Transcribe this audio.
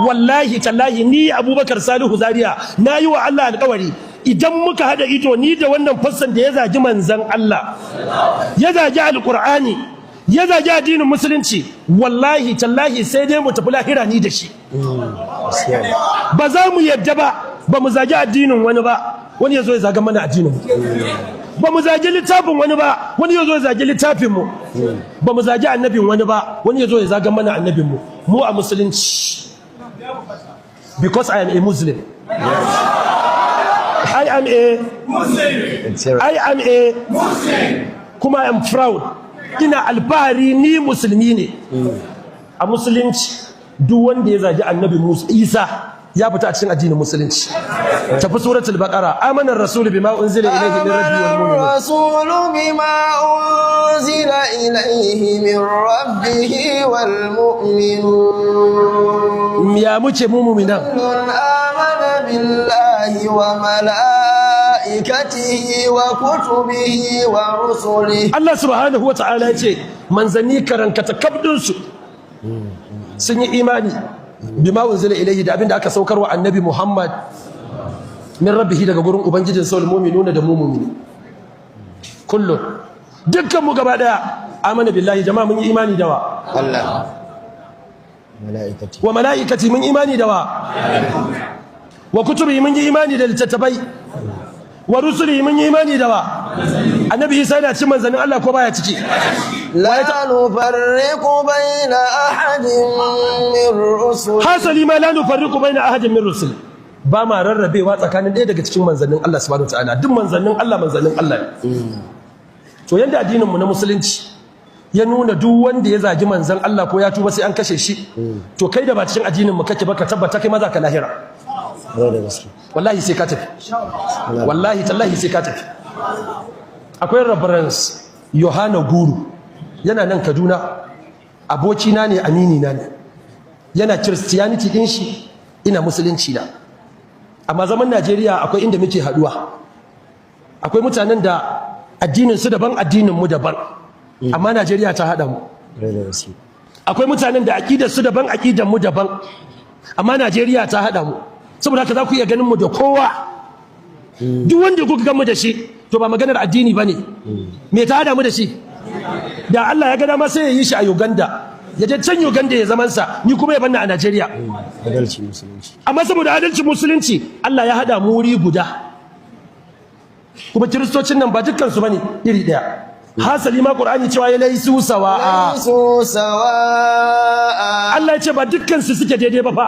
Wallahi tallahi, ni Abubakar Salihu Zaria na yi wa Allah alƙawari, idan muka hada ido ni da wannan fassan da ya zagi manzan Allah, ya zagi Alƙur'ani, ya zagi addinin Musulunci, wallahi tallahi sai dai mu tafi lahira ni da shi. Ba za mu yadda ba. Ba mu zagi addinin wani ba, wani ya zo ya zaga mana addinin mu. Ba mu zagi littafin wani ba, wani ya zo ya zagi littafin mu. Ba mu zagi annabin wani ba, wani ya zo ya zaga mana annabin mu. Mu a Musulunci, because I am a Muslim, I am a Muslim. I am a Muslim. Kuma I am proud, ina alfahari ni Musulmi ne. A Musulunci, duk wanda ya zagi Annabi Musa, Isa, ya fita a cikin addinin Musulunci. Tafi Suratul Baqara: آمن الرسول بما أنزل إليه من ربه والمؤمنون. الرسول بما أنزل إليه من ربه والمؤمنون. Ya muce mu mu'minan? كل آمن بالله وملائكته وكتبه ورسله. Allah subhanahu wata'ala ya ce manzanni karankata kabdinsu sun yi imani بما أنزل إليه, da abinda aka saukar wa Annabi Muhammad, من ربه, daga gurin ubangijin sa, والمؤمنون, da mu mu'mini, كل, dukkan mu gaba daya, آمن بالله, jama'a, mun yi imani da wa? Allah, ملائكته. وملائكته, mun imani da wa? وكتبه, mun yi imani da littattafai. ورسله, mun yi imani da wa? Annabi Isa yana cikin manzannin Allah ko baya ciki? لا نفرق بين أحد من رسله. Hasali ma لا نفرق بين أحد من رسله, ba ma rarrabewa tsakanin ɗaya daga cikin manzannin Allah subhanahu wataala. Duk manzannin Allah manzannin Allah ne. To, yanda addinin mu na Musulunci ya nuna duk wanda ya zagi manzan Allah, ko ya tuba, sai an kashe shi, to kai da ba cikin addinin mu kake ba, ka tabbata kai ma za ka lahira. Da gaske. Wallahi sai ka tafi, wallahi tallahi sai ka tafi. Akwai Reverend Yohana Guru, yana nan Kaduna, abokina ne, amini na ne. Yana Christianity din shi, ina Musulunci na, amma zaman Najeriya akwai inda muke haduwa. Akwai mutanen da addinin su daban, addinin mu daban, amma Najeriya ta hada mu. Da gaske. Akwai mutanen da aqidar su daban, aqidar mu daban, amma Najeriya ta hada mu. Saboda haka za ku iya ganin mu da kowa. Duk wanda kuka gan mu da shi, to ba maganar addini bane. Me ta hada mu da shi? Da Allah ya ga dama, sai ya yi shi a Uganda, ya je can Uganda ya zaman sa, ni kuma ya banna a Najeriya. Adalci Musulunci. Amma saboda adalcin Musulunci, Allah ya hada mu wuri guda. Kuma Kiristocin nan ba dukkan su bane iri daya. Hasali ma Qur'ani cewa ya ليسوا سواء. ليسوا سواء. Allah ya ce ba dukkan su suke daidai ba fa.